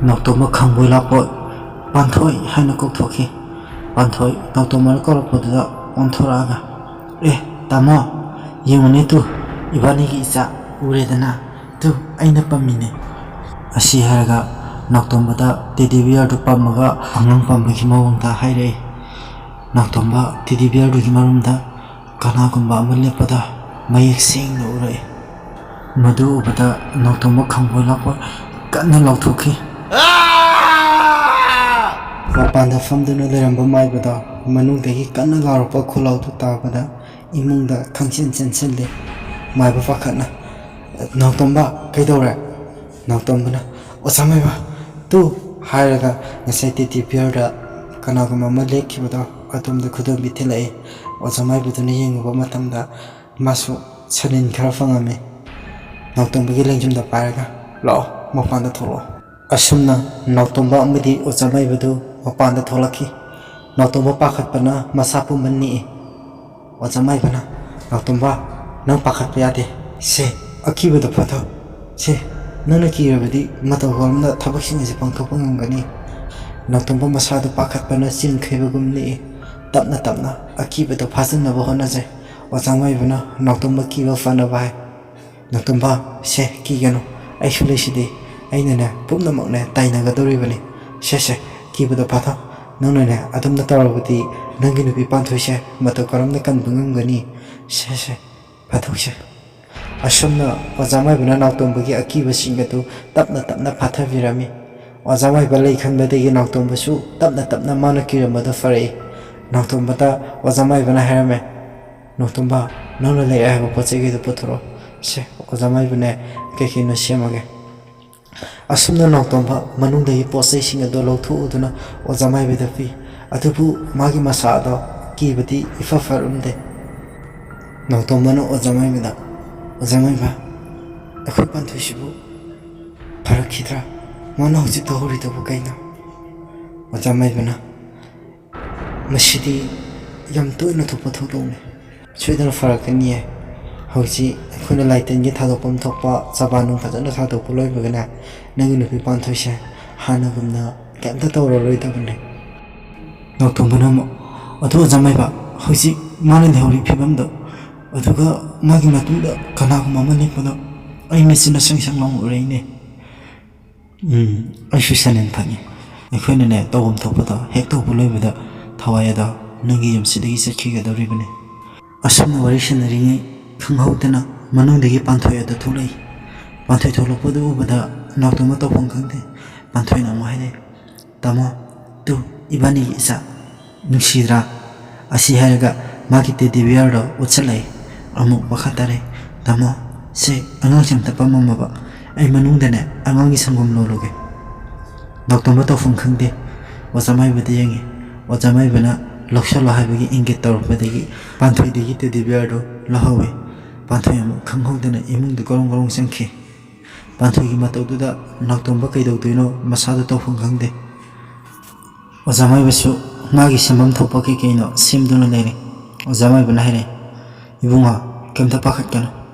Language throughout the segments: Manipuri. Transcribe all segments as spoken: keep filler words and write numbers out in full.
ꯅꯥꯎꯇꯣꯝꯕ ꯈꯪꯕꯣꯏ ꯂꯥꯛꯄꯣꯏ "ꯄꯥꯟꯊꯣꯏ" ꯍꯥꯏꯅ ꯀꯧꯊꯣꯛꯈꯤ꯫ ꯄꯥꯟꯊꯣꯏ ꯅꯥꯎꯇꯣꯝꯕꯅ ꯀꯧꯔꯛꯄꯗꯨꯗ ꯑꯣꯟꯊꯣꯔꯛꯑꯒ, "ꯑꯦ ꯇꯥꯃꯣ, ꯌꯦꯡꯉꯨꯅꯦ ꯇꯨ, ꯏꯕꯥꯅꯤꯒꯤ ꯏꯆꯥ ꯎꯔꯦꯗꯅ, ꯇꯨ ꯑꯩꯅ ꯄꯝꯃꯤꯅꯦ"꯫ ꯑꯁꯤ ꯍꯥꯏꯔꯒ ꯅꯥꯎꯇꯣꯝꯕꯗ ꯇꯦꯗꯤ ꯕꯤꯌꯔꯗꯨ ꯄꯝꯃꯒ ꯑꯉꯥꯡ ꯄꯝꯕꯒꯤ ꯃꯑꯣꯡꯗ ꯍꯥꯏꯔꯛꯏ꯫ ꯅꯥꯎꯇꯣꯝꯕ ꯇꯦꯗꯤ ꯕꯤꯌꯔꯗꯨꯒꯤ ꯃꯔꯨꯝꯗ ꯀꯅꯥꯒꯨꯝꯕ ꯑꯃ ꯂꯦꯞꯄꯗ ꯃꯌꯦꯛ ꯁꯦꯡꯅ ꯎꯔꯛꯏ꯫ ꯃꯗꯨ ꯎꯕꯗ ꯅꯥꯎꯇꯣꯝꯕ ꯈꯪꯕꯣꯏ ꯂꯥꯛꯄꯣꯏ ꯀꯟꯅ ꯂꯥꯎꯊꯣꯛꯈꯤ꯫ ꯃꯄꯥꯟꯗ ꯐꯝꯗꯨꯅ ꯂꯩꯔꯝꯕ ꯃꯥꯏꯕꯗꯣ ꯃꯅꯨꯡꯗꯒꯤ ꯀꯟꯅ ꯂꯥꯎꯔꯛꯄ ꯈꯨꯂꯥꯎꯗꯨ ꯇꯥꯕꯗ ꯏꯃꯨꯡꯗ ꯈꯪꯆꯦꯟ ꯆꯦꯟꯁꯤꯜꯂꯤ꯫ ꯃꯥꯏꯕ ꯄꯥꯈꯠꯅ, "ꯅꯥꯎꯇꯣꯝꯕ, ꯀꯩꯗꯧꯔꯦ?" ꯅꯥꯎꯇꯣꯝꯕꯅ, "ꯑꯣꯖꯥ ꯃꯥꯏꯕ, ꯇꯨ!" ꯍꯥꯏꯔꯒ ꯉꯁꯥꯏ ꯇꯦꯗꯤ ꯕꯤꯌꯔꯗ ꯀꯅꯥꯒꯨꯝꯕ ꯑꯃ ꯂꯦꯛꯈꯤꯕꯗꯣ ꯑꯗꯣꯝꯗ ꯈꯨꯗꯣꯝꯕꯤ ꯊꯤꯜꯂꯛꯏ꯫ ꯑꯣꯖꯥ ꯃꯥꯏꯕꯗꯨꯅ ꯌꯦꯡꯉꯨꯕ ꯃꯇꯝꯗ ꯃꯥꯁꯨ ꯁꯅꯤꯟ ꯈꯔ ꯐꯪꯉꯝꯃꯤ꯫ ꯅꯥꯎꯇꯣꯝꯕꯒꯤ ꯂꯦꯡꯖꯨꯝꯗ ꯄꯥꯏꯔꯒ, "ꯂꯥꯛꯑꯣ, ꯃꯄꯥꯟꯗ ꯊꯣꯛꯂꯛꯑꯣ"꯫ ꯑꯁꯨꯝꯅ ꯅꯥꯎꯇꯣꯝꯕ ꯑꯃꯗꯤ ꯑꯣꯖꯥ ꯃꯥꯏꯕꯗꯨ ꯃꯄꯥꯟꯗ ꯊꯣꯛꯂꯛꯈꯤ꯫ ꯅꯥꯎꯇꯣꯝꯕ ꯄꯥꯈꯠꯄꯅ ꯃꯁꯥ ꯄꯨꯝꯕ ꯅꯤꯛꯏ꯫ ꯑꯣꯖꯥ ꯃꯥꯏꯕꯅ, "ꯅꯥꯎꯇꯣꯝꯕ, ꯅꯪ ꯄꯥꯈꯠꯄ ꯌꯥꯗꯦ꯫ ꯁꯦ, ꯑꯀꯤꯕꯗꯣ ꯐꯥꯊꯧ꯫ ꯁꯦ, ꯅꯪꯅ ꯀꯤꯔꯕꯗꯤ ꯃꯇꯧ ꯀꯔꯝꯅ ꯊꯕꯛꯁꯤꯡ ꯑꯁꯤ ꯄꯥꯡꯊꯣꯛꯄ ꯉꯝꯒꯅꯤ?" ꯅꯥꯎꯇꯣꯝꯕ ꯃꯁꯥꯗꯨ ꯄꯥꯈꯠꯄꯅ ꯆꯤꯡ ꯈꯩꯕꯒꯨꯝ ꯅꯤꯛꯏ꯫ ꯇꯞꯅ ꯇꯞꯅ ꯑꯀꯤꯕꯗꯣ ꯐꯥꯖꯤꯟꯅꯕ ꯍꯣꯠꯅꯖꯩ꯫ ꯑꯣꯖꯥ ꯃꯥꯏꯕꯅ ꯅꯥꯎꯇꯣꯝꯕ ꯀꯤꯕ ꯐꯅꯕ ꯍꯥꯏ꯫ "ꯅꯥꯎꯇꯣꯝꯕ, ꯁꯦ, ꯀꯤꯒꯅꯨ, ꯑꯩꯁꯨ ꯂꯩꯁꯤꯗꯤ꯫ ꯑꯩꯅꯅꯦ ꯄꯨꯝꯅꯃꯛꯅꯦ ꯇꯥꯏꯅꯒꯗꯧꯔꯤꯕꯅꯤ꯫ ꯁꯦ, ꯁꯦ, ꯀꯤꯕꯗꯣ ꯐꯥꯊꯧ꯫ ꯅꯪꯅꯅꯦ ꯑꯗꯨꯝꯅ ꯇꯧꯔꯕꯗꯤ ꯅꯪꯒꯤ ꯅꯨꯄꯤ ꯄꯥꯟꯊꯣꯏꯁꯦ ꯃꯇꯧ ꯀꯔꯝꯅ ꯀꯟꯕ ꯉꯝꯒꯅꯤ? ꯁꯦ, ꯁꯦ, ꯐꯥꯊꯧꯁꯦ"꯫ ꯑꯁꯨꯝꯅ ꯑꯣꯖꯥ ꯃꯥꯏꯕꯅ ꯅꯥꯎꯇꯣꯝꯕꯒꯤ ꯑꯀꯤꯕꯁꯤꯡ ꯑꯗꯨ ꯇꯞꯅ ꯇꯞꯅ ꯐꯥꯊꯕꯤꯔꯝꯃꯤ꯫ ꯑꯣꯖꯥ ꯃꯥꯏꯕ ꯂꯩ ꯈꯟꯕꯗꯒꯤ ꯅꯥꯎꯇꯣꯝꯕꯁꯨ ꯇꯞꯅ ꯇꯞꯅ ꯃꯥꯅ ꯀꯤꯔꯝꯕꯗꯨ ꯐꯔꯛꯏ꯫ ꯅꯥꯎꯇꯣꯝꯕꯗ ꯑꯣꯖꯥ ꯃꯥꯏꯕꯅ ꯍꯥꯏꯔꯝꯃꯦ, "ꯅꯥꯎꯇꯣꯝꯕ, ꯅꯪꯅ ꯂꯩꯔꯦ ꯍꯥꯏꯕ ꯄꯣꯠ ꯆꯩꯈꯩꯗꯣ ꯄꯨꯊꯣꯔꯛꯑꯣ꯫ ꯁꯦ, ꯑꯣꯖꯥ ꯃꯥꯏꯕꯅꯦ ꯀꯩ ꯀꯩꯅꯣ ꯁꯦꯝꯃꯒꯦ"꯫ ꯑꯁꯨꯝꯅ ꯅꯥꯎꯇꯣꯝꯕ ꯃꯅꯨꯡꯗꯒꯤ ꯄꯣꯠ ꯆꯩꯁꯤꯡ ꯑꯗꯨ ꯂꯧꯊꯣꯛꯎꯗꯨꯅ ꯑꯣꯖꯥ ꯃꯥꯏꯕꯗ ꯄꯤ꯫ ꯑꯗꯨꯕꯨ ꯃꯥꯒꯤ ꯃꯁꯥ ꯑꯗꯣ ꯀꯤꯕꯗꯤ ꯏꯐ ꯐꯔꯝꯗꯦ꯫ ꯅꯥꯎꯇꯣꯝꯕꯅ ꯑꯣꯖꯥ ꯃꯥꯏꯕꯗ, "ꯑꯣꯖꯥ ꯃꯥꯏꯕ, ꯑꯩꯈꯣꯏ ꯄꯥꯟꯊꯣꯏꯁꯤꯕꯨ ꯐꯔꯛꯈꯤꯗ꯭ꯔꯥ? ꯃꯥꯅ ꯍꯧꯖꯤꯛ ꯇꯧꯍꯧꯔꯤꯗꯨꯕꯨ ꯀꯩꯅꯣ?" ꯑꯣꯖꯥ ꯃꯥꯏꯕꯅ, "ꯃꯁꯤꯗꯤ ꯌꯥꯝ ꯇꯣꯏꯅ ꯊꯣꯛꯄ ꯊꯧꯗꯣꯛꯅꯤ꯫ ꯁꯣꯏꯗꯅ ꯐꯔꯛꯀꯅꯤꯌꯦ꯫ ꯍꯧꯖꯤꯛ ꯑꯩꯈꯣꯏꯅ ꯂꯥꯏꯇꯤꯟꯒꯤ ꯊꯥꯗꯣꯛꯐꯝ ꯊꯣꯛꯄ ꯆꯕꯥ ꯅꯨꯡ ꯐꯖꯅ ꯊꯥꯗꯣꯛꯄ ꯂꯣꯏꯕꯒꯅꯦ, ꯅꯪꯒꯤ ꯅꯨꯄꯤ ꯄꯥꯟꯊꯣꯏꯁꯦ ꯍꯥꯟꯅꯒꯨꯝꯅ ꯀꯩꯝꯇ ꯇꯧꯔꯔꯣꯏꯗꯕꯅꯦ꯫ ꯅꯥꯎꯇꯣꯝꯕꯅ ꯑꯃꯨꯛ, "ꯑꯗꯨ ꯑꯣꯖꯥ ꯃꯥꯏꯕ, ꯍꯧꯖꯤꯛ ꯃꯥꯅ ꯂꯩꯍꯧꯔꯤꯕ ꯐꯤꯕꯝꯗꯣ, ꯑꯗꯨꯒ ꯃꯥꯒꯤ ꯃꯇꯨꯡꯗ ꯀꯅꯥꯒꯨꯝꯕ ꯑꯃ ꯂꯦꯞꯄꯗꯣ ꯑꯩ ꯃꯤꯠꯁꯤꯅ ꯁꯪ ꯁꯪ ꯂꯥꯎꯅ ꯎꯔꯛꯏꯅꯦ꯫" "ꯎꯝ, ꯑꯩꯁꯨ ꯁꯦꯟꯅꯦꯟ ꯐꯪꯉꯤ꯫ ꯑꯩꯈꯣꯏꯅꯅꯦ ꯇꯧꯐꯝ ꯊꯣꯛꯄꯗꯣ ꯍꯦꯛ ꯇꯧꯕ ꯂꯣꯏꯕꯗ ꯊꯋꯥꯏ ꯑꯗꯣ ꯅꯪꯒꯤ ꯌꯨꯝꯁꯤꯗꯒꯤ ꯆꯠꯈꯤꯒꯗꯧꯔꯤꯕꯅꯤ꯫" ꯑꯁꯨꯝꯅ ꯋꯥꯔꯤ ꯁꯥꯟꯅꯔꯤꯉꯩ ꯈꯪꯍꯧꯗꯅ ꯃꯅꯨꯡꯗꯒꯤ ꯄꯥꯟꯊꯣꯏ ꯑꯗꯨ ꯊꯣꯛꯂꯛꯏ꯫ ꯄꯥꯟꯊꯣꯏ ꯊꯣꯛꯂꯛꯄꯗꯨ ꯎꯕꯗ ꯅꯥꯎꯇꯣꯝꯕ ꯇꯧꯐꯝ ꯈꯪꯗꯦ꯫ ꯄꯥꯟꯊꯣꯏꯅ ꯑꯃꯨꯛ ꯍꯥꯏꯔꯛꯏ, "ꯇꯥꯃꯣ, ꯇꯨ, ꯏꯕꯥꯅꯤꯒꯤ ꯏꯆꯥ, ꯅꯨꯡꯁꯤꯗ꯭ꯔꯥ?" ꯑꯁꯤ ꯍꯥꯏꯔꯒ ꯃꯥꯒꯤ ꯇꯦꯗꯤ ꯕꯤꯌꯔꯗꯣ ꯎꯠꯁꯜꯂꯛꯏ꯫ ꯑꯃꯨꯛ ꯃꯈꯥ ꯇꯥꯔꯛꯏ, "ꯇꯥꯃꯣ, ꯁꯦ, ꯑꯉꯥꯡꯁꯦ ꯑꯝꯇ ꯄꯝꯃꯝꯃꯕ, ꯑꯩ ꯃꯅꯨꯡꯗꯅꯦ ꯑꯉꯥꯡꯒꯤ ꯁꯪꯒꯣꯝ ꯂꯣꯜꯂꯨꯒꯦ꯫" ꯅꯥꯎꯇꯣꯝꯕ ꯇꯧꯐꯝ ꯈꯪꯗꯦ꯫ ꯑꯣꯖꯥ ꯃꯥꯏꯕꯗ ꯌꯦꯡꯉꯤ꯫ ꯑꯣꯖꯥ ꯃꯥꯏꯕꯅ ꯂꯧꯁꯜꯂꯣ ꯍꯥꯏꯕꯒꯤ ꯏꯪꯒꯤꯠ ꯇꯧꯔꯛꯄꯗꯒꯤ ꯄꯥꯟꯊꯣꯏꯗꯒꯤ ꯇꯦꯗꯤ ꯕꯤꯌꯔꯗꯨ ꯂꯧꯍꯧꯋꯤ꯫ ꯄꯥꯟꯊꯣꯏ ꯑꯃꯨꯛ ꯈꯪꯍꯧꯗꯅ ꯏꯃꯨꯡꯗ ꯒꯣꯔꯣꯡ ꯒꯣꯔꯣꯡ ꯆꯪꯈꯤ꯫ ꯄꯥꯟꯊꯣꯏꯒꯤ ꯃꯇꯧꯗꯨꯗ ꯅꯥꯎꯇꯣꯝꯕ ꯀꯩꯗꯧꯗꯣꯏꯅꯣ ꯃꯁꯥꯗ ꯇꯧꯐꯝ ꯈꯪꯗꯦ꯫ ꯑꯣꯖꯥ ꯃꯥꯏꯕꯁꯨ ꯃꯥꯒꯤ ꯁꯦꯝꯐꯝ ꯊꯣꯛꯄ ꯀꯩ ꯀꯩꯅꯣ ꯁꯦꯝꯗꯨꯅ ꯂꯩꯔꯦ꯫ ꯑꯣꯖꯥ ꯃꯥꯏꯕꯅ ꯍꯥꯏꯔꯦ, "ꯏꯕꯨꯡꯉꯣ, ꯀꯩꯝꯇ ꯄꯥꯈꯠꯀꯅꯨ꯫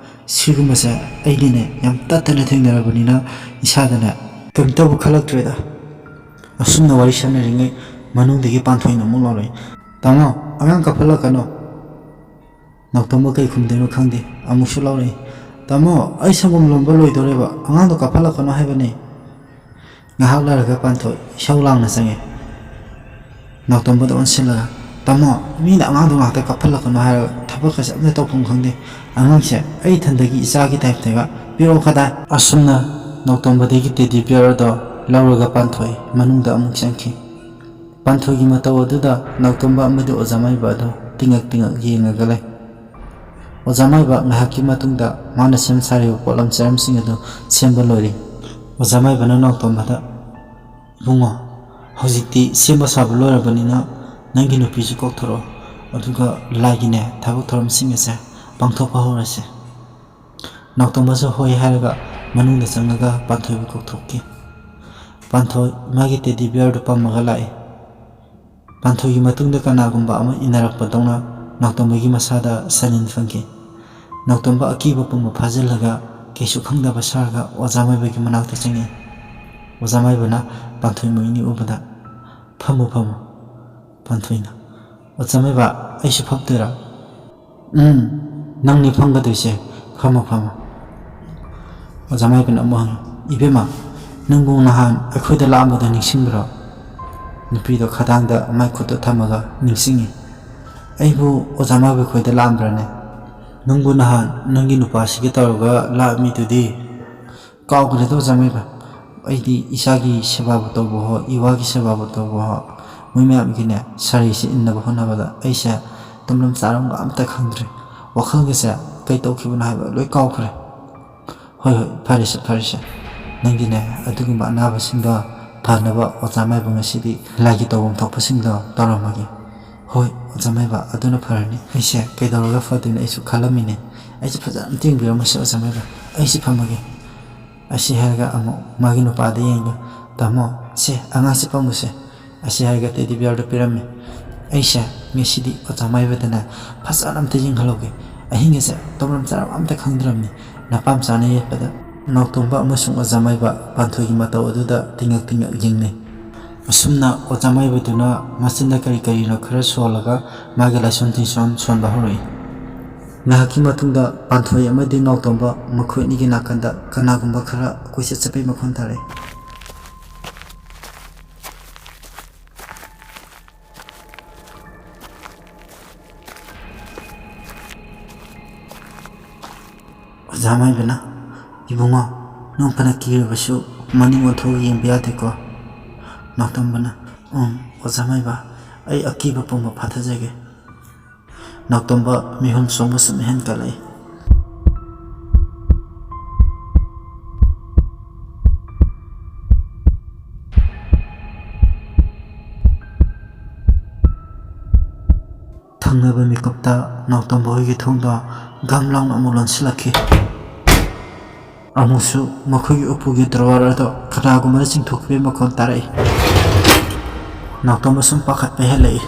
ꯁꯤꯒꯨꯝꯕꯁꯦ ꯑꯩꯗꯤꯅꯦ ꯌꯥꯝ ꯇꯠꯇꯅ ꯊꯦꯡꯅꯔꯕꯅꯤꯅ ꯏꯁꯥꯗꯅꯦ ꯀꯩꯝꯇꯕꯨ ꯈꯜꯂꯛꯇ꯭ꯔꯦꯗ꯫" ꯑꯁꯨꯝꯅ ꯋꯥꯔꯤ ꯁꯥꯟꯅꯔꯤꯉꯩ ꯃꯅꯨꯡꯗꯒꯤ ꯄꯥꯟꯊꯣꯏꯅ ꯑꯃꯨꯛ ꯂꯥꯎꯔꯛꯏ, "ꯇꯥꯃꯣ, ꯑꯉꯥꯡ ꯀꯥꯞꯍꯜꯂꯛꯀꯅꯣ꯫" ꯅꯥꯎꯇꯣꯝꯕ ꯀꯩ ꯈꯨꯝꯗꯣꯏꯅꯣ ꯈꯪꯗꯦ꯫ ꯑꯃꯨꯛꯁꯨ ꯂꯥꯎꯔꯛꯏ, "ꯇꯥꯃꯣ, ꯑꯩ ꯁꯪꯒꯣꯝ ꯂꯣꯟꯕ ꯂꯣꯏꯗꯣꯔꯦꯕ, ꯑꯉꯥꯡꯗꯣ ꯀꯥꯞꯍꯜꯂꯛꯀꯅꯣ ꯍꯥꯏꯕꯅꯦ꯫" ꯉꯥꯏꯍꯥꯛ ꯂꯩꯔꯒ ꯄꯥꯟꯊꯣꯏ ꯏꯁꯧ ꯂꯥꯡꯅ ꯆꯪꯉꯦ꯫ ꯅꯥꯎꯇꯣꯝꯕꯗ ꯑꯣꯟꯁꯤꯜꯂꯒ, "ꯇꯥꯃꯣ, ꯃꯤꯅ ꯑꯉꯥꯡꯗꯣ ꯉꯥꯛꯇ ꯀꯥꯞꯍꯜꯂꯛꯀꯅꯣ ꯍꯥꯏꯔꯒ ꯊꯕꯛꯀꯁꯦ ꯑꯝꯇ ꯇꯧꯐꯝ ꯈꯪꯗꯦ꯫ ꯑꯉꯥꯡꯁꯦ ꯑꯩ ꯏꯊꯟꯗꯒꯤ ꯏꯆꯥꯒꯤ ꯇꯥꯏꯞꯇꯒ ꯄꯤꯔꯛꯑꯣ ꯀꯗꯥꯏ?" ꯑꯁꯨꯝꯅ ꯅꯥꯎꯇꯣꯝꯕꯗꯒꯤ ꯇꯦꯗꯤ ꯕꯤꯌꯔ ꯑꯗꯣ ꯂꯧꯔꯒ ꯄꯥꯟꯊꯣꯏ ꯃꯅꯨꯡꯗ ꯑꯃꯨꯛ ꯆꯪꯈꯤ꯫ ꯄꯥꯟꯊꯣꯏꯒꯤ ꯃꯇꯧ ꯑꯗꯨꯗ ꯅꯥꯎꯇꯣꯝꯕ ꯑꯃꯗꯤ ꯑꯣꯖꯥ ꯃꯥꯏꯕ ꯑꯗꯨ ꯇꯤꯡꯉꯛ ꯇꯤꯡꯉꯛ ꯌꯦꯡꯉꯒ ꯂꯩ꯫ ꯑꯣꯖꯥ ꯃꯥꯏꯕ ꯉꯥꯏꯍꯥꯛꯀꯤ ꯃꯇꯨꯡꯗ ꯃꯥꯅ ꯁꯦꯝ ꯁꯥꯔꯤꯕ ꯄꯣꯠꯂꯝ ꯆꯥꯔꯝꯁꯤꯡ ꯑꯗꯨ ꯁꯦꯝꯕ ꯂꯣꯏꯔꯦ꯫ ꯑꯣꯖꯥ ꯃꯥꯏꯕꯅ ꯅꯥꯎꯇꯣꯝꯕꯗ, "ꯏꯕꯨꯡꯉꯣ, ꯍꯧꯖꯤꯛꯇꯤ ꯁꯦꯝꯕ ꯁꯥꯕ ꯂꯣꯏꯔꯕꯅꯤꯅ ꯅꯪꯒꯤ ꯅꯨꯄꯤꯁꯨ ꯀꯧꯊꯣꯔꯛꯑꯣ, ꯑꯗꯨꯒ ꯂꯥꯏꯒꯤꯅꯦ ꯊꯕꯛ ꯊꯧꯔꯝꯁꯤꯡ ꯑꯁꯦ ꯄꯥꯡꯊꯣꯛꯄ ꯍꯧꯔꯁꯦ꯫" ꯅꯥꯎꯇꯣꯝꯕꯁꯨ ꯍꯣꯏ ꯍꯥꯏꯔꯒ ꯃꯅꯨꯡꯗ ꯆꯪꯉꯒ ꯄꯥꯟꯊꯣꯏꯕꯨ ꯀꯧꯊꯣꯛꯈꯤ꯫ ꯄꯥꯟꯊꯣꯏ ꯃꯥꯒꯤ ꯇꯦꯗꯤ ꯕꯤꯌꯔꯗꯨ ꯄꯝꯃꯒ ꯂꯥꯛꯏ꯫ ꯄꯥꯟꯊꯣꯏꯒꯤ ꯃꯇꯨꯡꯗ ꯀꯅꯥꯒꯨꯝꯕ ꯑꯃ ꯏꯟꯅꯔꯛꯄꯗꯧꯅ ꯅꯥꯎꯇꯣꯝꯕꯒꯤ ꯃꯁꯥꯗ ꯁꯅꯤꯟ ꯐꯪꯈꯤ꯫ ꯅꯥꯎꯇꯣꯝꯕ ꯑꯀꯤꯕ ꯄꯨꯝꯕ ꯐꯥꯖꯤꯜꯂꯒ ꯀꯩꯁꯨ ꯈꯪꯗꯕ ꯁꯥꯔꯒ ꯑꯣꯖꯥ ꯃꯥꯏꯕꯒꯤ ꯃꯅꯥꯛꯇ ꯆꯪꯉꯤ꯫ ꯑꯣꯖꯥ ꯃꯥꯏꯕꯅ ꯄꯥꯟꯊꯣꯏ ꯃꯣꯏ ꯑꯅꯤ ꯎꯕꯗ, "ꯐꯝꯃꯨ, ꯐꯝꯃꯨ꯫" ꯄꯥꯟꯊꯣꯏꯅ, "ꯑꯣꯖꯥ ꯃꯥꯏꯕ, ꯑꯩꯁꯨ ꯐꯝꯗꯣꯏꯔꯥ?" "ꯎꯝ, ꯅꯪꯅꯤ ꯐꯝꯒꯗꯣꯏꯁꯦ꯫ ꯐꯝꯃꯣ, ꯐꯝꯃꯣ꯫" ꯑꯣꯖꯥ ꯃꯥꯏꯕꯅ ꯑꯃꯨꯛ ꯍꯪꯉꯤ, "ꯏꯕꯦꯝꯃ, ꯅꯪꯕꯨ ꯅꯍꯥꯟ ꯑꯩꯈꯣꯏꯗ ꯂꯥꯛꯑꯝꯕꯗꯣ ꯅꯤꯡꯁꯤꯡꯕ꯭ꯔꯣ?" ꯅꯨꯄꯤꯗꯣ ꯈꯗꯥꯡꯗ ꯃꯥꯏ ꯈꯨꯠꯇꯣ ꯊꯝꯃꯒ ꯅꯤꯡꯁꯤꯡꯉꯤ꯫ "ꯑꯩꯕꯨ ꯑꯣꯖꯥ ꯃꯥꯏꯕ ꯈꯣꯏꯗ ꯂꯥꯛꯑꯝꯕ꯭ꯔꯅꯦ? ꯅꯪꯕꯨ ꯅꯍꯥꯟ ꯅꯪꯒꯤ ꯅꯨꯄꯥꯁꯤꯒ ꯇꯧꯔꯒ ꯂꯥꯛꯑꯝꯃꯤꯗꯨꯗꯤ?" "ꯀꯥꯎꯈ꯭ꯔꯦꯗ ꯑꯣꯖꯥ ꯃꯥꯏꯕ, ꯑꯩꯗꯤ ꯏꯆꯥꯒꯤ ꯁꯦꯕꯥꯕꯨ ꯇꯧꯕ ꯍꯣ, ꯏꯋꯥꯒꯤ ꯁꯦꯕꯥꯕꯨ ꯇꯧꯕ ꯍꯣ, ꯃꯣꯏ ꯃꯌꯥꯝꯒꯤꯅꯦ ꯁꯥꯔꯤꯁꯦ ꯏꯟꯅꯕ ꯍꯣꯠꯅꯕꯗ ꯑꯩꯁꯦ ꯇꯨꯝꯂꯝ ꯆꯥꯔꯝꯒ ꯑꯝꯇ ꯈꯪꯗ꯭ꯔꯦ꯫ ꯋꯥꯈꯜꯒꯁꯦ ꯀꯩ ꯇꯧꯈꯤꯕꯅꯣ ꯍꯥꯏꯕ ꯂꯣꯏ ꯀꯥꯎꯈ꯭ꯔꯦ꯫" "ꯍꯣꯏ, ꯍꯣꯏ, ꯐꯔꯦꯁꯦ, ꯐꯔꯦꯁꯦ꯫ ꯅꯪꯒꯤꯅꯦ ꯑꯗꯨꯒꯨꯝꯕ ꯑꯅꯥꯕꯁꯤꯡꯗꯣ ꯐꯅꯕ ꯑꯣꯖꯥ ꯃꯥꯏꯕ ꯉꯁꯤꯗꯤ ꯂꯥꯏꯒꯤ ꯇꯧꯐꯝ ꯊꯣꯛꯄꯁꯤꯡꯗꯣ ꯇꯧꯔꯝꯃꯒꯦ꯫" "ꯍꯣꯏ, ꯑꯣꯖꯥ ꯃꯥꯏꯕ, ꯑꯗꯨꯅ ꯐꯔꯅꯤ꯫ ꯑꯩꯁꯦ ꯀꯩꯗꯧꯔꯒ ꯐꯗꯣꯏꯅꯣ ꯑꯩꯁꯨ ꯈꯜꯂꯝꯃꯤꯅꯦ꯫ ꯑꯩꯁꯦ ꯐꯖꯅ ꯑꯝꯇ ꯌꯦꯡꯕꯤꯔꯝꯃꯨꯁꯦ ꯑꯣꯖꯥ ꯃꯥꯏꯕ꯫ ꯑꯩꯁꯦ ꯐꯝꯃꯒꯦ꯫" ꯑꯁꯤ ꯍꯥꯏꯔꯒ ꯑꯃꯨꯛ ꯃꯥꯒꯤ ꯅꯨꯄꯥꯗ ꯌꯦꯡꯉꯒ, "ꯇꯥꯃꯣ, ꯁꯦ, ꯑꯉꯥꯡꯁꯦ ꯄꯝꯃꯨꯁꯦ꯫" ꯑꯁꯤ ꯍꯥꯏꯔꯒ ꯇꯦꯗꯤ ꯕꯤꯌꯔꯗꯣ ꯄꯤꯔꯝꯃꯤ꯫ "ꯑꯩꯁꯦ ꯉꯁꯤꯗꯤ ꯑꯣꯖꯥ ꯃꯥꯏꯕꯗꯅꯦ ꯐꯖꯅ ꯑꯝꯇ ꯌꯦꯡꯍꯜꯍꯧꯒꯦ꯫ ꯑꯍꯤꯡ ꯑꯁꯦ ꯇꯨꯝꯂꯝ ꯆꯥꯔꯝ ꯑꯝꯇ ꯈꯪꯗ꯭ꯔꯕꯅꯤ꯫ ꯅꯄꯥꯝ ꯆꯥꯅ ꯌꯦꯠꯄꯗ꯫" ꯅꯥꯎꯇꯣꯝꯕ ꯑꯃꯁꯨꯡ ꯑꯣꯖꯥ ꯃꯥꯏꯕ ꯄꯥꯟꯊꯣꯏꯒꯤ ꯃꯇꯧ ꯑꯗꯨꯗ ꯇꯤꯡꯉꯛ ꯇꯤꯡꯉꯛ ꯌꯦꯡꯅꯩ꯫ ꯑꯁꯨꯝꯅ ꯑꯣꯖꯥ ꯃꯥꯏꯕꯗꯨꯅ ꯃꯆꯤꯟꯗ ꯀꯔꯤ ꯀꯔꯤꯅꯣ ꯈꯔ ꯁꯣꯜꯂꯒ ꯃꯥꯒꯤ ꯂꯥꯏꯁꯣꯟ ꯇꯤꯟꯁꯣꯟ ꯁꯣꯟꯕ ꯍꯧꯔꯛꯏ꯫ ꯉꯥꯏꯍꯥꯛꯀꯤ ꯃꯇꯨꯡꯗ ꯄꯥꯟꯊꯣꯏ ꯑꯃꯗꯤ ꯅꯥꯎꯇꯣꯝꯕ ꯃꯈꯣꯏ ꯑꯅꯤꯒꯤ ꯅꯥꯀꯟꯗ ꯀꯅꯥꯒꯨꯝꯕ ꯈꯔ ꯀꯣꯏꯆꯠ ꯆꯠꯄꯒꯤ ꯃꯈꯣꯟ ꯇꯥꯔꯛꯏ꯫ ꯑꯣꯖꯥ ꯃꯥꯏꯕꯅ, "ꯏꯕꯨꯡꯉꯣ, ꯅꯪ ꯐꯅ ꯀꯤꯔꯕꯁꯨ ꯃꯅꯤꯡ ꯑꯣꯟꯊꯣꯛꯑꯒ ꯌꯦꯡꯕ ꯌꯥꯗꯦꯀꯣ?" ꯅꯥꯎꯇꯣꯝꯕꯅ, "ꯎꯝ, ꯑꯣꯖꯥ ꯃꯥꯏꯕ, ꯑꯩ ꯑꯀꯤꯕ ꯄꯨꯝꯕ ꯐꯥꯊꯖꯒꯦ꯫" ꯅꯥꯎꯇꯣꯝꯕ ꯃꯤꯍꯨꯟ ꯆꯣꯡꯕ ꯁꯨꯝ ꯍꯦꯟꯒꯠꯂꯛꯏ꯫ ꯊꯪꯅꯕ ꯃꯤꯀꯨꯞꯇ ꯅꯥꯎꯇꯣꯝꯕ ꯍꯣꯏꯒꯤ ꯊꯣꯡꯗꯣ ꯒꯝ ꯂꯥꯎꯅ ꯑꯃꯨꯛ ꯂꯣꯟꯁꯤꯜꯂꯛꯈꯤ꯫ ꯑꯃꯨꯛꯁꯨ ꯃꯈꯣꯏꯒꯤ ꯎꯄꯨꯒꯤ ꯗ꯭ꯔꯣꯋꯔ ꯑꯗꯨ ꯀꯅꯥꯒꯨꯝꯕꯅ ꯆꯤꯡꯊꯣꯛꯈꯤꯕꯒꯤ ꯃꯈꯣꯟ ꯇꯥꯔꯛꯏ꯫ ꯅꯥꯎꯇꯣꯝꯕ ꯁꯨꯝ ꯄꯥꯈꯠꯄ ꯍꯦꯜꯂꯛꯏ꯫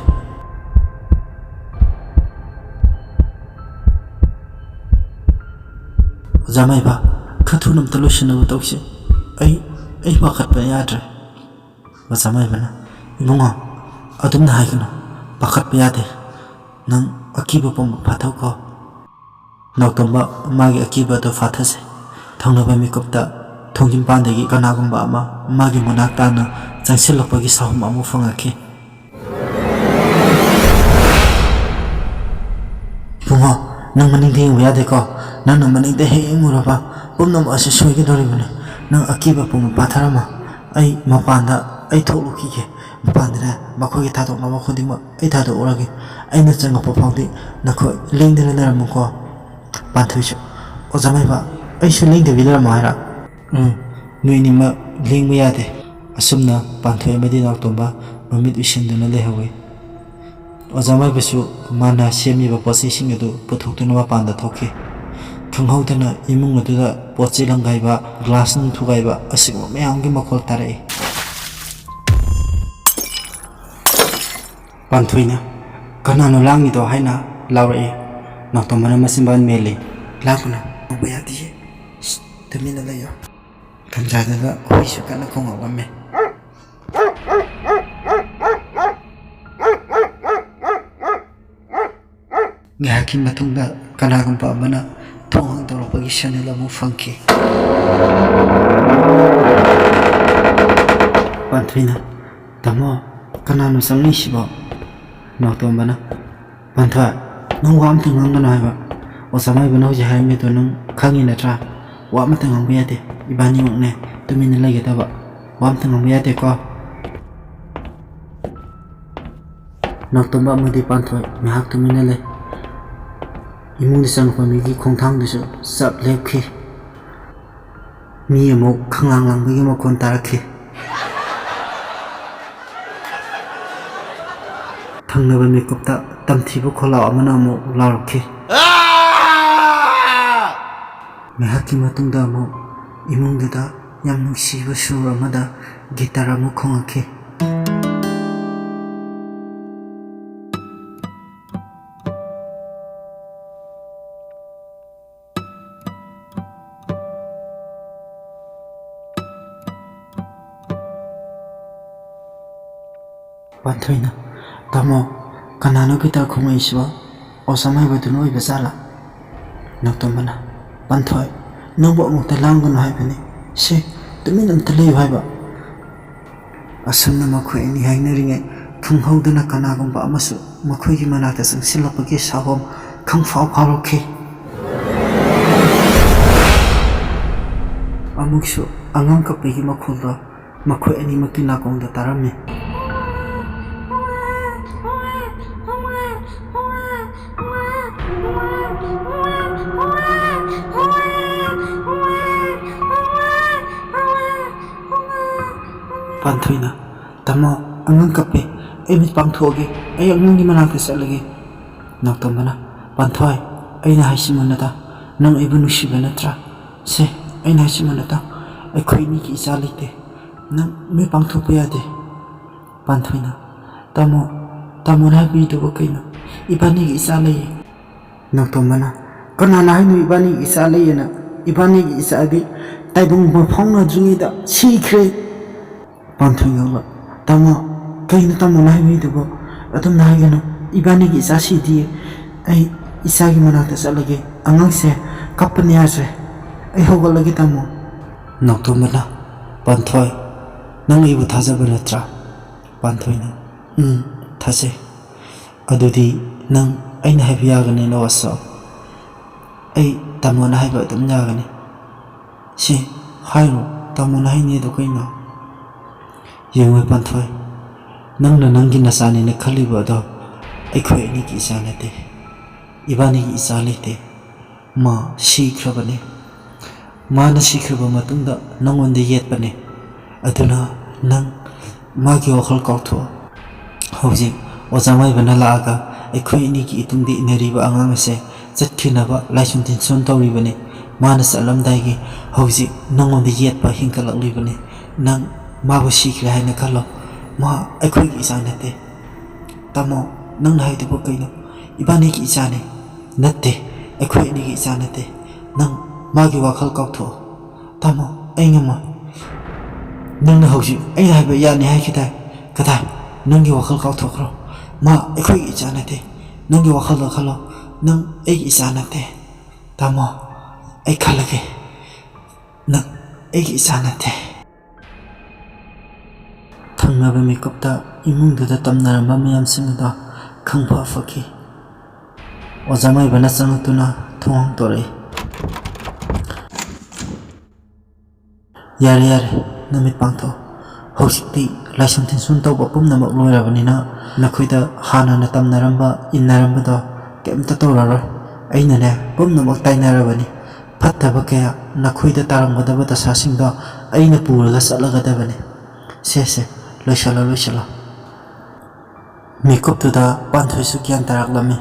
"ꯑꯣꯖꯥ ꯃꯥꯏꯕ, ꯈꯔ ꯊꯨꯅ ꯑꯝꯇ ꯂꯣꯏꯁꯤꯟꯅꯕ ꯇꯧꯁꯤ꯫ ꯑꯩ ꯑꯩ ꯄꯥꯈꯠꯄ ꯌꯥꯗ꯭ꯔꯦ꯫ ꯑꯣꯖꯥ ꯃꯥꯏꯕꯅ, "ꯏꯕꯨꯡꯉꯣ, ꯑꯗꯨꯝꯅ ꯍꯥꯏꯒꯅꯨ, ꯄꯥꯈꯠꯄ ꯌꯥꯗꯦ꯫ ꯅꯪ ꯑꯀꯤꯕ ꯄꯨꯝꯕ ꯐꯥꯊꯧꯀꯣ꯫" ꯅꯥꯎꯇꯣꯝꯕ ꯃꯥꯒꯤ ꯑꯀꯤꯕ ꯑꯗꯨ ꯐꯥꯊꯖꯩ꯫ ꯊꯪꯅꯕ ꯃꯤꯀꯨꯞꯇ ꯊꯣꯡꯖꯤꯟꯄꯥꯟꯗꯒꯤ ꯀꯅꯥꯒꯨꯝꯕ ꯑꯃ ꯃꯥꯒꯤ ꯃꯅꯥꯛ ꯇꯥꯅ ꯆꯪꯁꯤꯜꯂꯛꯄꯒꯤ ꯁꯥꯍꯨꯝ ꯑꯃ ꯐꯪꯉꯛꯈꯤ꯫ "ꯏꯕꯨꯡꯉꯣ, ꯅꯪ ꯃꯅꯤꯡꯗ ꯌꯦꯡꯕ ꯌꯥꯗꯦꯀꯣ꯫ ꯅꯪꯅ ꯃꯅꯤꯡꯗ ꯍꯦꯛ ꯌꯦꯡꯉꯨꯔꯕ, ꯄꯨꯝꯅꯃꯛ ꯑꯁꯤ ꯁꯣꯏꯒꯗꯧꯔꯤꯕꯅꯤ꯫ ꯅꯪ ꯑꯀꯤꯕ ꯄꯨꯝꯕ ꯄꯥꯊꯔꯝꯃꯣ꯫ ꯑꯩ ꯃꯄꯥꯟꯗ ꯑꯩ ꯊꯣꯛꯂꯨꯈꯤꯒꯦ꯫ ꯃꯄꯥꯟꯗꯅꯦ, ꯃꯈꯣꯏꯒꯤ ꯊꯥꯗꯣꯛꯅꯕ ꯈꯨꯗꯤꯡꯃꯛ ꯑꯩ ꯊꯥꯗꯣꯛꯎꯔꯒꯦ꯫ ꯑꯩꯅ ꯆꯪꯉꯛꯄ ꯐꯥꯎꯗꯤ ꯅꯈꯣꯏ ꯂꯦꯡꯗꯅ ꯂꯩꯔꯝꯃꯨꯀꯣ꯫" ꯄꯥꯟꯊꯣꯏꯁꯨ, "ꯑꯣꯖꯥ ꯃꯥꯏꯕ, ꯑꯩꯁꯨ ꯂꯦꯡꯗꯕꯤ ꯂꯩꯔꯝꯃꯣ ꯍꯥꯏꯔ?" "ꯎꯝ, ꯅꯣꯏ ꯑꯅꯤꯃꯛ ꯂꯦꯡꯕ ꯌꯥꯗꯦ꯫" ꯑꯁꯨꯝꯅ ꯄꯥꯟꯊꯣꯏ ꯑꯃꯗꯤ ꯅꯥꯎꯇꯣꯝꯕ ꯃꯃꯤꯠ ꯎꯏꯁꯤꯟꯗꯨꯅ ꯂꯩꯍꯧꯋꯤ꯫ ꯑꯣꯖꯥ ꯃꯥꯏꯕꯁꯨ ꯃꯥꯅ ꯁꯦꯝꯃꯤꯕ ꯄꯣꯠ ꯆꯩꯁꯤꯡ ꯑꯗꯨ ꯄꯨꯊꯣꯛꯇꯨꯅ ꯃꯄꯥꯟꯗ ꯊꯣꯛꯈꯤ꯫ ꯈꯪꯍꯧꯗꯅ ꯏꯃꯨꯡ ꯑꯗꯨꯗ ꯄꯣꯠ ꯆꯩ ꯂꯪꯒꯥꯏꯕ, ꯒ꯭ꯂꯥꯁ ꯅꯨꯡ ꯊꯨꯒꯥꯏꯕ ꯑꯁꯤꯒꯨꯝꯕ ꯃꯌꯥꯝꯒꯤ ꯃꯈꯣꯜ ꯇꯥꯔꯛꯏ꯫ ꯄꯥꯟꯊꯣꯏꯅ, "ꯀꯅꯥꯅꯣ ꯂꯥꯡꯉꯤꯗꯣ?" ꯍꯥꯏꯅ ꯂꯥꯎꯔꯛꯏ꯫ ꯅꯥꯎꯇꯣꯝꯕꯅ ꯃꯆꯤꯟꯕꯥꯜ ꯃꯦꯜꯂꯤ꯫ "ꯂꯥꯡꯒꯅꯨ, ꯇꯧꯕ ꯌꯥꯗꯤꯌꯦ꯫ ꯁꯤꯠ, ꯇꯨꯃꯤꯟꯅ ꯂꯩꯌꯣ꯫" ꯇꯟꯖꯥꯗꯨꯗ ꯍꯨꯏꯁꯨ ꯀꯟꯅ ꯈꯣꯡꯉꯛꯂꯝꯃꯦ꯫ ꯉꯥꯏꯍꯥꯛꯀꯤ ꯃꯇꯨꯡꯗ ꯀꯅꯥꯒꯨꯝꯕ ꯑꯃꯅ ꯊꯣꯡ ꯍꯥꯡꯗꯣꯔꯛꯄꯒꯤ ꯁꯤꯒꯅꯦꯜ ꯑꯃ ꯐꯪꯈꯤ꯫ ꯄꯥꯟꯊꯣꯏꯅ, "ꯇꯥꯃꯣ, ꯀꯅꯥꯅꯣ ꯆꯪꯉꯛꯏꯁꯤꯕꯣ?" ꯅꯥꯎꯇꯣꯝꯕꯅ, "ꯄꯥꯟꯊꯣꯏ, ꯅꯪ ꯋꯥ ꯑꯝꯇ ꯉꯥꯡꯒꯅꯨ ꯍꯥꯏꯕ꯫ ꯑꯣꯖꯥ ꯃꯥꯏꯕꯅ ꯍꯧꯖꯤꯛ ꯍꯥꯏꯔꯝꯃꯤꯗꯣ ꯅꯪ ꯈꯪꯉꯤ ꯅꯠꯇ꯭ꯔꯥ? ꯋꯥ ꯑꯃꯇ ꯉꯥꯡꯕ ꯌꯥꯗꯦ꯫ ꯏꯕꯥꯅꯤꯃꯛꯅꯦ ꯇꯨꯃꯤꯟꯅ ꯂꯩꯒꯗꯕ꯫ ꯋꯥ ꯑꯝꯇ ꯉꯥꯡꯕ ꯌꯥꯗꯦꯀꯣ?" ꯅꯥꯎꯇꯣꯝꯕ ꯑꯃꯗꯤ ꯄꯥꯟꯊꯣꯏ ꯉꯥꯏꯍꯥꯛ ꯇꯨꯃꯤꯟꯅ ꯂꯩ꯫ ꯏꯃꯨꯡꯗ ꯆꯪꯂꯛꯄ ꯃꯤꯒꯤ ꯈꯣꯡꯊꯥꯡꯗꯨꯁꯨ ꯆꯞ ꯂꯦꯞꯈꯤ꯫ ꯃꯤ ꯑꯃꯨꯛ ꯈꯪꯂꯥꯡ ꯂꯥꯡꯕꯒꯤ ꯃꯈꯣꯟ ꯇꯥꯔꯛꯈꯤ꯫ ꯊꯪꯅꯕ ꯃꯤꯀꯨꯞꯇ ꯇꯝꯊꯤꯕ ꯈꯣꯜꯂꯥꯎ ꯑꯃꯅ ꯑꯃꯨꯛ ꯂꯥꯎꯔꯛꯈꯤ꯫ ꯉꯥꯏꯍꯥꯛꯀꯤ ꯃꯇꯨꯡꯗ ꯑꯃꯨꯛ ꯏꯃꯨꯡꯗꯨꯗ ꯌꯥꯝ ꯅꯨꯡꯁꯤꯕ ꯁꯨꯔ ꯑꯃꯗ ꯒꯤꯇꯔ ꯑꯃꯨꯛ ꯈꯣꯡꯂꯛꯈꯤ꯫ ꯄꯥꯟꯊꯣꯏꯅ, "ꯇꯥꯃꯣ, ꯀꯅꯥꯅꯣ ꯒꯤꯇꯥꯔ ꯈꯣꯡꯉꯛꯏꯁꯤꯕꯣ? ꯑꯣꯖꯥ ꯃꯥꯏꯕꯗꯨꯅ ꯑꯣꯏꯕ ꯖꯥꯠꯂꯥ?" ꯅꯣꯡꯇꯣꯝꯕꯅ, "ꯄꯥꯟꯊꯣꯏ, ꯅꯪꯕꯨ ꯑꯃꯨꯛꯇ ꯂꯥꯡꯒꯅꯨ ꯍꯥꯏꯕꯅꯤ꯫ ꯁꯦ, ꯇꯨꯃꯤꯟ ꯑꯝꯇ ꯂꯩꯌꯨ ꯍꯥꯏꯕ꯫" ꯑꯁꯨꯝꯅ ꯃꯈꯣꯏ ꯑꯅꯤ ꯍꯥꯏꯅꯔꯤꯉꯩ, ꯈꯪꯍꯧꯗꯅ ꯀꯅꯥꯒꯨꯝꯕ ꯑꯃꯁꯨ ꯃꯈꯣꯏꯒꯤ ꯃꯅꯥꯛꯇ ꯆꯪꯁꯤꯜꯂꯛꯄꯒꯤ ꯁꯥꯍꯣꯝ ꯈꯪꯐꯥꯎ ꯐꯥꯎꯔꯛꯈꯤ꯫ ꯑꯃꯨꯛꯁꯨ ꯑꯉꯥꯡ ꯀꯞꯄꯒꯤ ꯃꯈꯣꯜꯗꯣ ꯃꯈꯣꯏ ꯑꯅꯤꯃꯛꯀꯤ ꯅꯥꯀꯣꯡꯗ ꯇꯥꯔꯝꯃꯤ꯫ ꯄꯥꯟꯊꯣꯏꯅ, "ꯇꯥꯃꯣ, ꯑꯉꯥꯡ ꯀꯞꯄꯦ꯫ ꯑꯩ ꯃꯤꯠ ꯄꯥꯡꯊꯣꯛꯑꯒꯦ꯫ ꯑꯩ ꯑꯉꯥꯡꯒꯤ ꯃꯅꯥꯛꯇ ꯆꯠꯂꯒꯦ꯫" ꯅꯣꯡꯇꯣꯝꯕꯅ, "ꯄꯥꯟꯊꯣꯏ, ꯑꯩꯅ ꯍꯥꯏꯁꯤ ꯃꯨꯟꯅ ꯇꯥ꯫ ꯅꯪ ꯑꯩꯕꯨ ꯅꯨꯡꯁꯤꯕ ꯅꯠꯇ꯭ꯔꯥ? ꯁꯦ, ꯑꯩꯅ ꯍꯥꯏꯁꯤ ꯃꯨꯟꯅ ꯇꯥ꯫ ꯑꯩꯈꯣꯏ ꯑꯅꯤꯒꯤ ꯏꯆꯥ ꯂꯩꯇꯦ꯫ ꯅꯪ ꯃꯤꯠ ꯄꯥꯡꯊꯣꯛꯄ ꯌꯥꯗꯦ꯫" ꯄꯥꯟꯊꯣꯏꯅ, "ꯇꯥꯃꯣ, ꯇꯥꯃꯣꯅ ꯍꯥꯏꯕꯤꯔꯤꯗꯨꯕꯨ ꯀꯩꯅꯣ? ꯏꯕꯥꯅꯤꯒꯤ ꯏꯆꯥ ꯂꯩꯌꯦ꯫" ꯅꯣꯡꯇꯣꯝꯕꯅ, "ꯀꯅꯥꯅ ꯍꯥꯏꯅꯣ ꯏꯕꯥꯅꯤꯒꯤ ꯏꯆꯥ ꯂꯩꯌꯦꯅ? ꯏꯕꯥꯅꯤꯒꯤ ꯏꯆꯥꯗꯤ ꯇꯥꯏꯕꯪ ꯄꯣꯛ ꯐꯥꯎꯅꯗ꯭ꯔꯤꯉꯩꯗ ꯁꯤꯈ꯭ꯔꯦ꯫" ꯄꯥꯟꯊꯣꯏ ꯉꯛꯂ, "ꯇꯥꯃꯣ, ꯀꯩꯅꯣ ꯇꯥꯃꯣꯅ ꯍꯥꯏꯕꯤꯗꯨꯕꯣ? ꯑꯗꯨꯝꯅ ꯍꯥꯏꯒꯅꯨ꯫ ꯏꯕꯥꯅꯤꯒꯤ ꯏꯆꯥ ꯁꯤꯗꯤꯌꯦ꯫ ꯑꯩ ꯏꯆꯥꯒꯤ ꯃꯅꯥꯛꯇ ꯆꯠꯂꯒꯦ꯫ ꯑꯉꯥꯡꯁꯦ ꯀꯞꯄꯅ ꯌꯥꯗ꯭ꯔꯦ꯫ ꯑꯩ ꯍꯧꯒꯠꯂꯒꯦ ꯇꯥꯃꯣ꯫" ꯅꯣꯡꯇꯣꯝꯕꯅ, "ꯄꯥꯟꯊꯣꯏ, ꯅꯪ ꯑꯩꯕꯨ ꯊꯥꯖꯕ ꯅꯠꯇ꯭ꯔꯥ?" ꯄꯥꯟꯊꯣꯏꯅ, "ꯎꯝ, ꯊꯥꯖꯩ꯫ ꯑꯗꯨꯗꯤ ꯅꯪ ꯑꯩꯅ ꯍꯥꯏꯕ ꯌꯥꯒꯅꯤ ꯂꯧ ꯑꯁꯣ꯫ ꯑꯩ ꯇꯥꯃꯣꯅ ꯍꯥꯏꯕ ꯑꯗꯨꯝ ꯌꯥꯒꯅꯤ꯫" "ꯁꯤ ꯍꯥꯏꯔꯣ, ꯇꯥꯃꯣꯅ ꯍꯥꯏꯅꯤꯗꯣ ꯀꯩꯅꯣ?" "ꯌꯦꯡꯉꯣ ꯄꯥꯟꯊꯣꯏ, ꯅꯪꯅ ꯅꯪꯒꯤ ꯅꯆꯥꯅꯦꯅ ꯈꯜꯂꯤꯕ ꯑꯗꯣ ꯑꯩꯈꯣꯏ ꯑꯅꯤꯒꯤ ꯏꯆꯥ ꯅꯠꯇꯦ, ꯏꯕꯥꯅꯤꯒꯤ ꯏꯆꯥ ꯂꯩꯇꯦ꯫ ꯃꯥ ꯁꯤꯈ꯭ꯔꯕꯅꯤ꯫ ꯃꯥꯅ ꯁꯤꯈ꯭ꯔꯕ ꯃꯇꯨꯡꯗ ꯅꯪꯉꯣꯟꯗ ꯌꯦꯠꯄꯅꯤ꯫ ꯑꯗꯨꯅ ꯅꯪ ꯃꯥꯒꯤ ꯋꯥꯈꯜ ꯀꯥꯎꯊꯣꯛꯑꯣ꯫ ꯍꯧꯖꯤꯛ ꯑꯣꯖꯥ ꯃꯥꯏꯕꯅ ꯂꯥꯛꯑꯒ ꯑꯩꯈꯣꯏ ꯑꯅꯤꯒꯤ ꯏꯇꯨꯡꯗ ꯏꯟꯅꯔꯤꯕ ꯑꯉꯥꯡ ꯑꯁꯦ ꯆꯠꯈꯤꯅꯕ ꯂꯥꯏꯁꯣꯟ ꯇꯤꯟꯁꯣꯟ ꯇꯧꯔꯤꯕꯅꯤ꯫ ꯃꯥꯅ ꯆꯠꯂꯝꯗꯥꯏꯒꯤ ꯍꯧꯖꯤꯛ ꯅꯪꯉꯣꯟꯗ ꯌꯦꯠꯄ ꯍꯦꯟꯒꯠꯂꯛꯂꯤꯕꯅꯤ꯫ ꯅꯪ ꯃꯥꯕꯨ ꯁꯤꯈ꯭ꯔꯦ ꯍꯥꯏꯅ ꯈꯜꯂꯣ꯫ ꯃꯥ ꯑꯩꯈꯣꯏꯒꯤ ꯏꯆꯥ ꯅꯠꯇꯦ꯫" "ꯇꯥꯃꯣ, ꯅꯪꯅ ꯍꯥꯏꯗꯨꯕꯨ ꯀꯩꯅꯣ? ꯏꯕꯥꯅꯤꯒꯤ ꯏꯆꯥꯅꯤ꯫" "ꯅꯠꯇꯦ, ꯑꯩꯈꯣꯏ ꯑꯅꯤꯒꯤ ꯏꯆꯥ ꯅꯠꯇꯦ꯫ ꯅꯪ ꯃꯥꯒꯤ ꯋꯥꯈꯜ ꯀꯥꯎꯊꯣꯛꯑꯣ꯫" "ꯇꯥꯃꯣ, ꯑꯩ ꯉꯝꯃꯣꯏ꯫ ꯅꯪꯅ ꯍꯧꯖꯤꯛ ꯑꯩꯅ ꯍꯥꯏꯕ ꯌꯥꯅꯤ ꯍꯥꯏꯈꯤꯗꯥꯏ? ꯀꯗꯥꯏ?" ꯅꯪꯒꯤ ꯋꯥꯈꯜ ꯀꯥꯎꯊꯣꯛꯈ꯭ꯔꯣ꯫ ꯃꯥ ꯑꯩꯈꯣꯏꯒꯤ ꯏꯆꯥ ꯅꯠꯇꯦ꯫ ꯅꯪꯒꯤ ꯋꯥꯈꯜꯗ ꯈꯜꯂꯣ꯫ ꯅꯪ ꯑꯩꯒꯤ ꯏꯆꯥ ꯅꯠꯇꯦ꯫ ꯇꯥꯃꯣ, ꯑꯩ ꯈꯜꯂꯒꯦ꯫ ꯅꯪ ꯑꯩꯒꯤ ꯏꯆꯥ ꯅꯠꯇꯦ꯫ ꯊꯪꯅꯕ ꯃꯤꯀꯨꯞꯇ ꯏꯃꯨꯡꯗꯨꯗ ꯇꯝꯅꯔꯝꯕ ꯃꯌꯥꯝꯁꯤꯡ ꯑꯗꯣ ꯈꯪꯐ ꯐꯈꯤ꯫ ꯑꯣꯖꯥ ꯃꯥꯏꯕꯅ ꯆꯪꯂꯛꯇꯨꯅ ꯊꯣꯡ ꯍꯥꯡꯗꯣꯔꯛꯏ꯫ "ꯌꯥꯔꯦ, ꯌꯥꯔꯦ, ꯅꯃꯤꯠ ꯄꯥꯡꯊꯣꯛꯑꯣ꯫ ꯍꯧꯖꯤꯛꯇꯤ ꯂꯥꯏꯁꯣꯟ ꯇꯤꯟꯁꯣꯟ ꯇꯧꯕ ꯄꯨꯝꯅꯃꯛ ꯂꯣꯏꯔꯕꯅꯤꯅ, ꯅꯈꯣꯏꯗ ꯍꯥꯟꯅꯅ ꯇꯝꯅꯔꯝꯕ, ꯏꯟꯅꯔꯝꯕꯗꯣ ꯀꯩꯝꯇ ꯇꯧꯔꯔꯣꯏ꯫ ꯑꯩꯅꯅꯦ, ꯄꯨꯝꯅꯃꯛ ꯇꯥꯏꯅꯔꯕꯅꯤ꯫ ꯐꯠꯇꯕ ꯀꯌꯥ, ꯅꯈꯣꯏꯗ ꯇꯥꯔꯝꯒꯗꯕ ꯗꯁꯥꯁꯤꯡꯗꯣ ꯑꯩꯅ ꯄꯨꯔꯒ ꯆꯠꯂꯒꯗꯕꯅꯤ꯫ ꯁꯦ, ꯁꯦ, ꯂꯣꯏꯁꯤꯜꯂꯣ, ꯂꯣꯏꯁꯤꯜꯂꯣ꯫" ꯃꯤꯀꯨꯞꯇꯨꯗ ꯄꯥꯟꯊꯣꯏꯁꯨ ꯒ꯭ꯌꯥꯟ ꯇꯥꯔꯛꯂꯝꯃꯤ꯫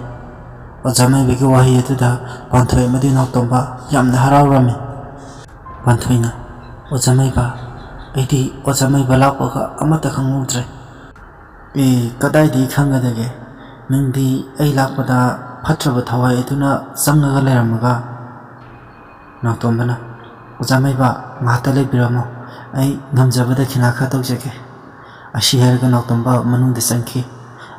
ꯑꯣꯖꯥ ꯃꯥꯏꯕꯒꯤ ꯋꯥꯍꯩ ꯑꯗꯨꯗ ꯄꯥꯟꯊꯣꯏ ꯑꯃꯗꯤ ꯅꯥꯎꯇꯣꯝꯕ ꯌꯥꯝꯅ ꯍꯔꯥꯎꯔꯝꯃꯤ꯫ ꯄꯥꯟꯊꯣꯏꯅ, "ꯑꯣꯖꯥ ꯃꯥꯏꯕ, ꯑꯩꯗꯤ ꯑꯣꯖꯥ ꯃꯥꯏꯕ ꯂꯥꯛꯄꯒ ꯑꯃꯠꯇ ꯈꯪꯍꯧꯗ꯭ꯔꯦ꯫ ꯑꯦ, ꯀꯗꯥꯏꯗꯒꯤ ꯈꯪꯒꯗꯒꯦ? ꯅꯪꯗꯤ ꯑꯩ ꯂꯥꯛꯄꯗ ꯐꯠꯇ꯭ꯔꯕ ꯊꯋꯥꯏ ꯑꯗꯨꯅ ꯆꯪꯉꯒ ꯂꯩꯔꯝꯃꯒ꯫" ꯅꯥꯎꯇꯣꯝꯕꯅ, "ꯑꯣꯖꯥ ꯃꯥꯏꯕ, ꯉꯥꯏꯍꯥꯛꯇ ꯂꯩꯕꯤꯔꯝꯃꯣ꯫ ꯑꯩ ꯉꯝꯖꯕ ꯗꯈꯤꯅꯥ ꯈꯔ ꯇꯧꯖꯒꯦ꯫" ꯑꯁꯤ ꯍꯥꯏꯔꯒ ꯅꯥꯎꯇꯣꯝꯕ ꯃꯅꯨꯡꯗ ꯆꯪꯈꯤ꯫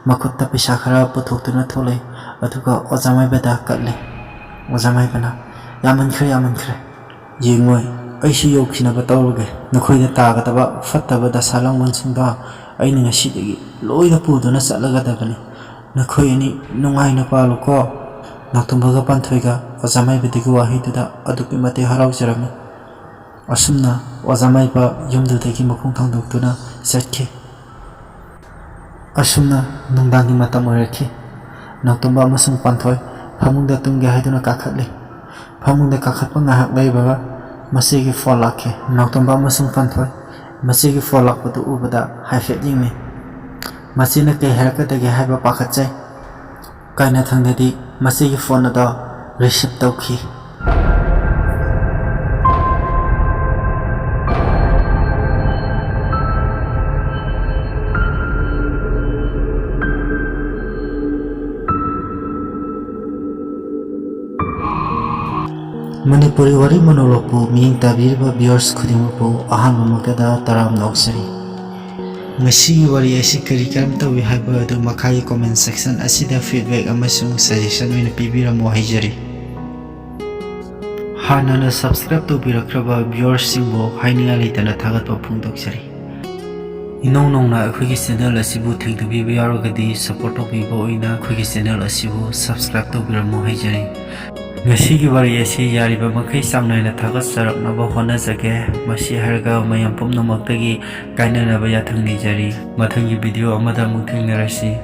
ꯃꯈꯨꯠꯇ ꯄꯩꯁꯥ ꯈꯔ ꯄꯨꯊꯣꯛꯇꯨꯅ ꯊꯣꯛꯂꯛꯏ꯫ ꯑꯗꯨꯒ ꯑꯣꯖꯥ ꯃꯥꯏꯕꯗ ꯀꯠꯂꯦ꯫ ꯑꯣꯖꯥ ꯃꯥꯏꯕꯅ, "ꯌꯥꯝꯃꯟꯈ꯭ꯔꯦ, ꯌꯥꯝꯃꯟꯈ꯭ꯔꯦ꯫ ꯌꯦꯡꯉꯣꯏ, ꯑꯩꯁꯨ ꯌꯧꯈꯤꯅꯕ ꯇꯧꯔꯒꯦ꯫ ꯅꯈꯣꯏꯗ ꯇꯥꯒꯗꯕ ꯐꯠꯇꯕ ꯗꯁꯥ ꯂꯥꯡꯕꯟꯁꯤꯡꯗꯣ ꯑꯩꯅ ꯉꯁꯤꯗꯒꯤ ꯂꯣꯏꯅ ꯄꯨꯗꯨꯅ ꯆꯠꯂꯒꯗꯕꯅꯤ꯫ ꯅꯈꯣꯏ ꯑꯅꯤ ꯅꯨꯡꯉꯥꯏꯅ ꯄꯥꯜꯂꯨꯀꯣ꯫" ꯅꯥꯎꯇꯣꯝꯕꯒ ꯄꯥꯟꯊꯣꯏꯒ ꯑꯣꯖꯥ ꯃꯥꯏꯕꯗꯒꯤ ꯋꯥꯍꯩꯗꯨꯗ ꯑꯗꯨꯛꯀꯤ ꯃꯇꯤꯛ ꯍꯔꯥꯎꯖꯔꯝꯃꯤ꯫ ꯑꯁꯨꯝꯅ ꯑꯣꯖꯥ ꯃꯥꯏꯕ ꯌꯨꯝꯗꯨꯗꯒꯤ ꯃꯈꯣꯡ ꯊꯥꯡꯗꯣꯛꯇꯨꯅ ꯆꯠꯈꯤ꯫ ꯑꯁꯨꯝꯅ ꯅꯨꯡꯗꯥꯡꯒꯤ ꯃꯇꯝ ꯑꯣꯏꯔꯛꯈꯤ꯫ ꯅꯥꯎꯇꯣꯝꯕ ꯑꯃꯁꯨꯡ ꯄꯥꯟꯊꯣꯏ ꯐꯃꯨꯡꯗ ꯇꯨꯝꯒꯦ ꯍꯥꯏꯗꯨꯅ ꯀꯥꯈꯠꯂꯤ꯫ ꯐꯃꯨꯡꯗ ꯀꯥꯈꯠꯄ ꯉꯥꯏꯍꯥꯛ ꯂꯩꯕꯒ ꯃꯆꯦꯒꯤ ꯐꯣꯟ ꯂꯥꯛꯈꯤ꯫ ꯅꯥꯎꯇꯣꯝꯕ ꯑꯃꯁꯨꯡ ꯄꯥꯟꯊꯣꯏ ꯃꯆꯦꯒꯤ ꯐꯣꯟ ꯂꯥꯛꯄꯗꯨ ꯎꯕꯗ ꯍꯥꯏꯐꯦꯠ ꯌꯦꯡꯅꯩ꯫ ꯃꯆꯦꯅ ꯀꯩ ꯍꯥꯏꯔꯛꯀꯗꯒꯦ ꯍꯥꯏꯕ ꯄꯥꯈꯠꯆꯩ꯫ ꯀꯥꯏꯅꯊꯪꯗꯗꯤ ꯃꯆꯦꯒꯤ ꯐꯣꯟ ꯑꯗꯣ ꯔꯤꯁꯤꯞ ꯇꯧꯈꯤ꯫ ꯃꯅꯤꯄꯨꯔꯤ ꯋꯥꯔꯤ ꯃꯣꯅꯣꯂꯣꯛꯄꯨ ꯃꯤꯠꯌꯦꯡ ꯇꯥꯕꯤꯔꯤꯕ viewers ꯈꯨꯗꯤꯡꯃꯛꯄꯨ ꯑꯍꯥꯟꯕꯃꯛꯇꯗ ꯇꯔꯥꯝꯅ ꯑꯣꯛꯆꯔꯤ꯫ ꯉꯁꯤꯒꯤ ꯋꯥꯔꯤ ꯑꯁꯤ ꯀꯔꯤ ꯀꯔꯝ ꯇꯧꯏ ꯍꯥꯏꯕ ꯑꯗꯨ ꯃꯈꯥꯒꯤ comment section ꯑꯁꯤꯗ feedback ꯑꯃꯁꯨꯡ suggestion ꯑꯣꯏꯅ ꯄꯤꯕꯤꯔꯝꯃꯨ ꯍꯥꯏꯖꯔꯤ꯫ ꯍꯥꯟꯅꯅ subscribe ꯇꯧꯕꯤꯔꯛꯈ꯭ꯔꯕ viewersꯁꯤꯡꯕꯨ ꯍꯥꯏꯅꯤꯡꯉꯥꯏ ꯂꯩꯇꯅ ꯊꯥꯒꯠꯄ ꯐꯣꯡꯗꯣꯛꯆꯔꯤ꯫ ꯏꯅꯧ ꯅꯧꯅ ꯑꯩꯈꯣꯏꯒꯤ channel ꯑꯁꯤꯕꯨ ꯊꯦꯡꯅꯕꯤꯕ ꯌꯥꯎꯔꯒꯗꯤ support ꯇꯧꯕꯤꯕ ꯑꯣꯏꯅ ꯑꯩꯈꯣꯏꯒꯤ channel ꯑꯁꯤꯕꯨ subscribe ꯇꯧꯕꯤꯔꯝꯃꯨ ꯍꯥꯏꯖꯔꯤ꯫ ꯉꯁꯤꯒꯤ ꯋꯥꯔꯤ ꯑꯁꯤ ꯌꯥꯔꯤꯕ ꯃꯈꯩ ꯆꯥꯡ ꯅꯥꯏꯅ ꯊꯥꯒꯠꯆꯔꯛꯅꯕ ꯍꯣꯠꯅꯖꯒꯦ꯫ ꯃꯁꯤ ꯍꯥꯏꯔꯒ ꯃꯌꯥꯝ ꯄꯨꯝꯅꯃꯛꯇꯒꯤ ꯀꯥꯏꯅꯅꯕ ꯌꯥꯊꯪ ꯅꯤꯖꯔꯤ꯫ ꯃꯊꯪꯒꯤ video ꯑꯃꯗ ꯑꯃꯨꯛ ꯊꯦꯡꯅꯔꯁꯤ꯫